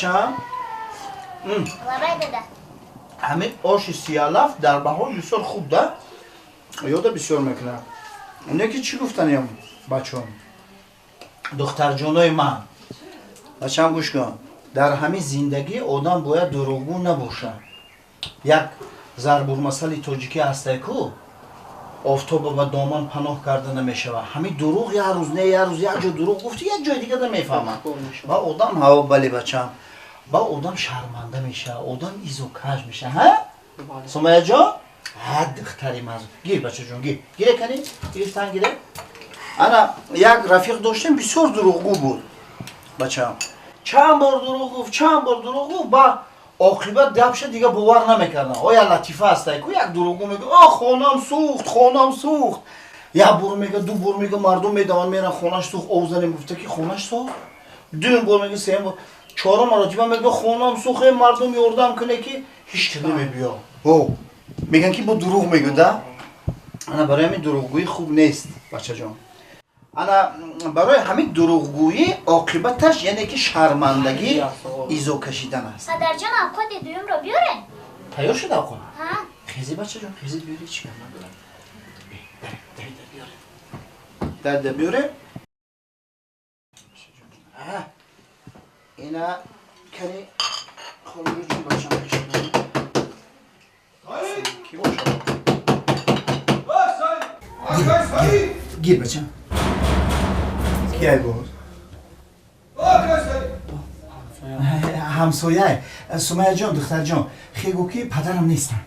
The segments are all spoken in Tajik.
Бачаам, Лабай, дада. Ҳамин оши сиялаф дар баҳор бисёр хуб да, ёда бисёр мекунад. Не ки чӣ гуфтаниям, бачаҳо, духтарҷонои ман, бачаам, гӯш кун: дар ҳамин зиндагӣ одам бояд дурӯғгӯ набошад. Як зарбулмасали тоҷикӣ ҳастай ку: офтоба ба доман паноҳ карда намешавад. Ҳамин дурӯғ як рӯз не, як рӯз як ҷо дурӯғ гуфти, як ҷои дига намефаҳмад ва одам ҳаво. Бале, бачаам, ба одам шарманда мешавад, одам изокаш мешавад. Ҳа, Сумаяҷон, ҳа, духтари маз, гир, бачаҷон, гир, гире, кани гирифтан, гире. Ана як рафиқ доштем, бисёр дурӯғгӯ буд, бачаам. Чанд бор дурӯғ гуфт, чанд бор дурӯғ гуфт, ба оқибат гапша дига бовар намекардам. Оя латифа ҳастай ку, як дурӯғгӯ мега: «О, хонам сӯхт, хонам сӯхт». Як бор мега, ду бор мега, мардум медаванд, меран, хонаш сӯхт, ов занем гуфта ки хонаш сохт. Дуюм бор мега, сеюм бор, чорум маротиба мега: «Хонам сӯхт, э, мардум, ёрдам куне», ки ҳеч ки намебиё. О, меган ки бо дурӯғ мегӯ да. Ана барои ҳамин дурӯғгӯӣ хуб нест, бачаҷон. Ана барои ҳамин дурӯғгӯӣ оқибаташ яъне ки шармандагӣ, изо кашидан аст. Падарҷон, авқоти дуюмро биёре. Тайёр шуд авқот? Ҳа. Хези, бачаҷон, хези, биёре, чӣ гап надорам. Биёре, дарда, биёре. А, ина кани, холуҷон, бачам, ки бошад? Гир, гир, бачам, кияй боз? Ҳамсояй. Сумаяҷон, духтарҷон, хе гӯ ки падарам нестам.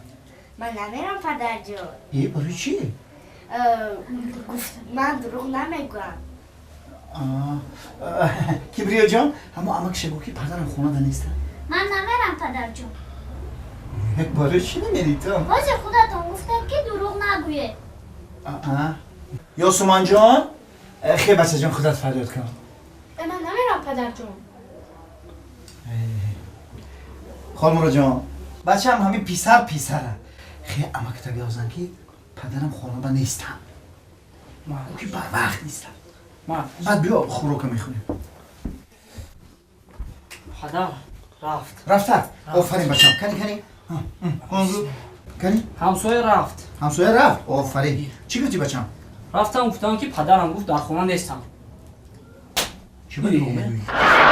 Ман намерам, падарҷон. Е, барои чӣ? Гуфт, ман дурӯғ намегӯям. Кибриёҷон, ҳамо амакша гӯ ки падарам хонада нестам. Ман намерам, падарҷон. Барои чӣ намери ту? Ҳозир худатон гуфтед, ки дурӯғ нагӯед. Ёсуманҷон, хе, бачаҷон, худат фарёд кун. Ман намерам, падарҷон. Холмуроҷон, бачаам, ҳамин писар писара. Хе, амакта биёзан ки падарам хонада нестам, ки барвақт нестам. Баъд биё, хӯрока мехӯрем. Падар рафт. Рафта? Офарин, бачам. Кани, кани, кани. Ҳамсоя рафт. Ҳамсоя рафт, офарин. Чӣ гуфтӣ, бачам? Рафтам, гуфтам, ки падарам гуфт, дар хона нестам. Чӣ ба дурӯғ мегӯӣ?